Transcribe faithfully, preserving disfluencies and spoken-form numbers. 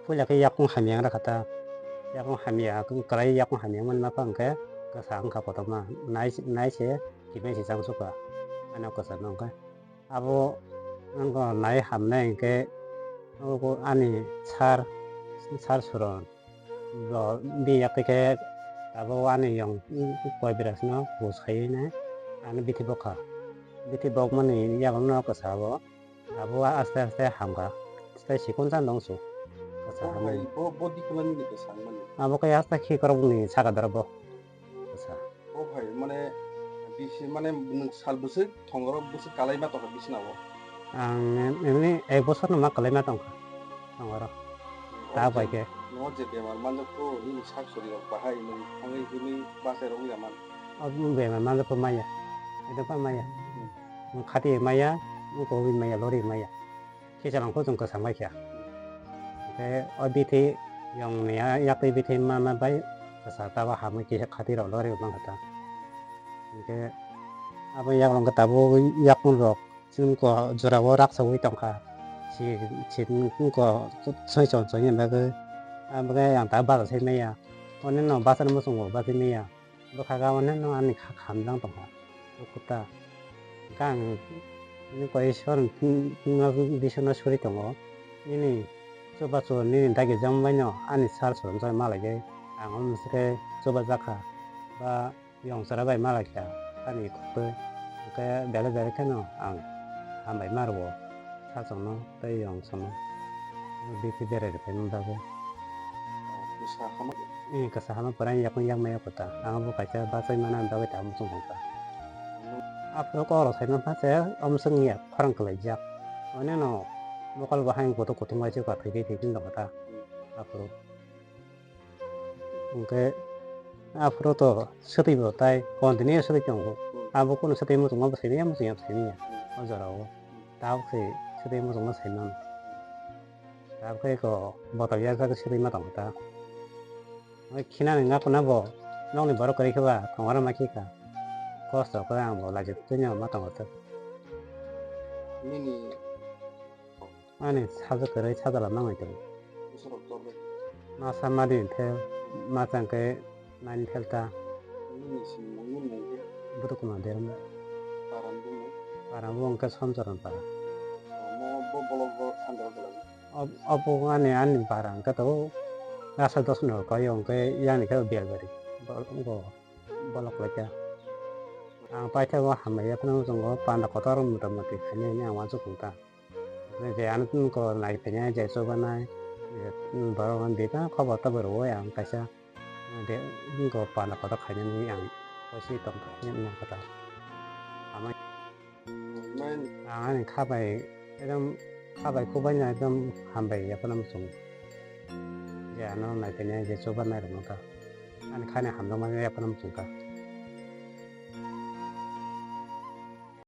Puila khe yakung hamya wng kha ta. Yakung hamya, kwrai yakung hamya wng mani ma kha hwnkhe kwsa wng kha kotorma. Nai, nai se kibai se chang sukha. Ano kwsa no hwnkhe. Abo wngkha nai hamnai hwnkhe, obo ani sir, sir Suron. Bo bini yak khe abo ani yong koi birasno bus khaiwi nai ano bithi bokha. Bithi bokmani yago no kwsa abo. Abo aste aste hamkha. Tei sikon chan dong su. Kwsa hamnai. Bo, bo dikhulani ni kwsa wngmani. Abo khe aste khikrokni saka dara bo. Acha. O bhai, mane, bisi, mane, nwng sal bwswk, thongoro bwswk kalai ma tongkha bisina o? Ang em-, emni ek bosor no ma kalai ma tongkha. Thongoro. O Ta je, bai khe. No je bemar manjak kho, nini sak sori rok bahai, nwng thangwi himwi bachai rok wngya man. O bemar manjak kho maya. Edo pa maya. Hmm. Khati maya, kobi maya, lori maya. Khichalang kho chwng kwchang bai kha. Hwnkhe o bithi yongni ya-, yakwi bithi ma, ma bai kwchar tabo hamwi kisa khati rok lori man kha ta. Hwnkhe abo yaklong khe tabuk yakung rok chwng ko jora o raksa wi tong kha. Si, si ko soi chon chon ya bagwi. Abo khe ang ta bachai maya. Oneno bachar muchungo bachai maya. Bwkha gabon no ani kha khamjang tongkha, o kuta. Hwnkhe ang nini koi sor, nini bisono suri tongo. Nini chubachu nini dagi jang baino ani sar sorom jai malai khe ang omo se khe chubajakha ba yong chwra bai malai kha ani khukhe. Hwnkhe belai belai kheno ang hambai ma rwo. Sachwngno tei yong samo. Bithi berai rwphaimani bagwi. Kwsa hama. Eh, kwsa hama pura yakung yakmaya kota. Ang bo kaisa bachai mana bagwi ta muchung thangkha. Aphuru kok rok saimani pha se omswk wngya khorang kwlaijak. Oneno mokol bo haino kotor kutung bai se kha thwikhe thwikhe nokha ta. Aphuru. Hwnkhe aphuru to swtwi bo tai continue swtwi tongo. Hmm. Abo kunu swtwi muchungma bo simi ya, muchung ya bo simi ya. Hmm. O jora o. Hmm. Tabuk se swtwi muchungma sai mano. Tabuk khe ko botol ya jak swtwi ma tongo ta. Oi khinani ngakuna bo nokni borok kwrwi khe ba tongora ma khe ka. Kosto khe ang bo laijak twi no ma tongo ta. Nini Ani sajwk kwrwi sajala manwi tongo. Bwswk rok torbai? Masa madi phel, masa hwnkhe nine phel ta. Nini simung, nini mung khe? Bwtwkuma derma. Param bumung? Param bumung khe Somchoron para. Omo bo bolok bo sandal kwlai? Ob-, obo ani, ani para hwnkhe to gasa dos no koi hwnkhe yani khe Bialbari. Bo, bo bolok lai kha. Ang paithago hambai ya phano tongo, panda kotor mota moti khainai hwnwi ang uansuk tong kha. Je ano tini ko nai phaiya je choba nai, je, borok no bebak khobor tobor rwui ang kaisa, je, ko panda kotor khainani ang poisi tong kha, nang kha ta. Ama, ang ani kha bai, ekdom kha bai, khu bai no ekdom hambai ya phano muchung. Je ano nai phaiya je choba nai rwno ta. Ani kha ni hamjakma ya phano muchung kha.